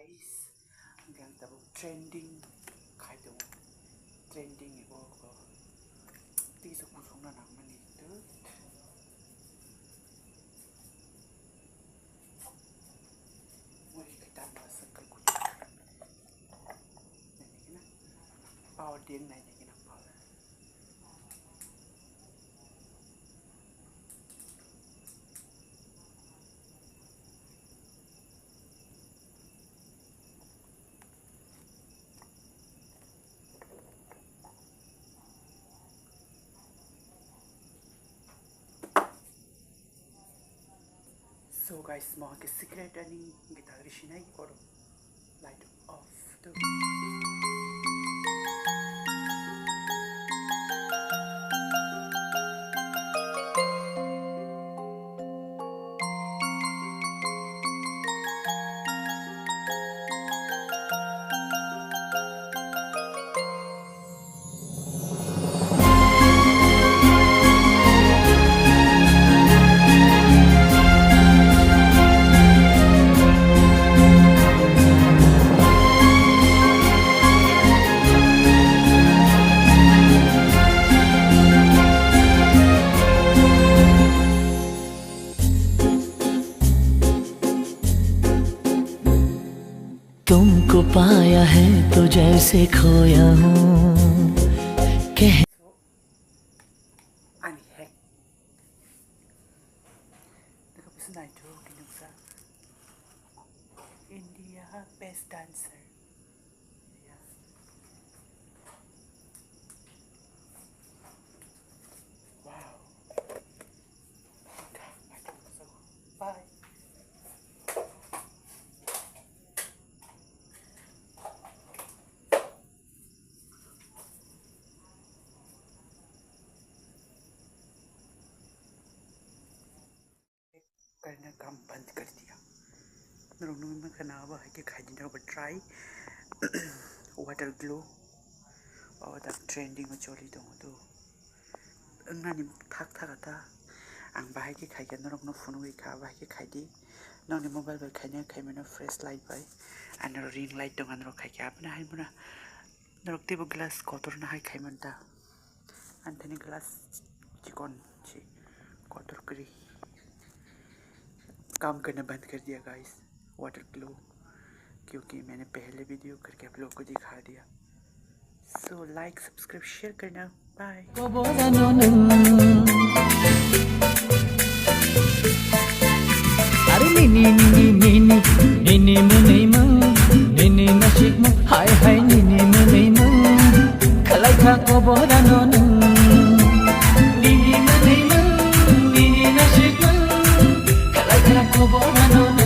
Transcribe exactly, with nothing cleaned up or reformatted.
Hwnkhe ang tabuk trending khai tongo. Trending ni borok rok tisa kusung na nangmani. Muri kita masuk ke kucing. Power dia naik lagi na power. So guys, mo ke secret ani guitar sinai oro light off to. तुमको पाया है तो जैसे खोया हूँ, कह Ani hack. Naka bisa naito kinungsa. India best dancer. Yeah. Wow. Bye. Karna kam band kar diya. Norok nungwi mankha na abo hai khe khaidi norok bo try. Water glow. Abo da trending o choli tongo do. Wngnani thak thak ta. Ang bahai khe khaikha norokno phunugwi kha bahai khe khaidi. Nokni mobile bai khaina khaimano fresh light bai. Ano ring light tongo norok khaikha aboni hai mano. Norok teibo glass kotor no hai khaiman ta. Anthani glass chikon si kotor kwrwi. काम करना बंद कर दिया guys, water glow, क्योंकि मैंने पहले वीडियो करके आप लोगों को दिखा दिया। So लाइक सब्सक्राइब शेयर करना, bye. Koborano nwng. Are nini, nini, nini, nini mwnwi mung, nini nasikmung, hai, hai, nini mwnwi mung. Khalai kha koborano nwng. Nini mwnwi mung, nini nasikmung, khalai kha koborano nwng.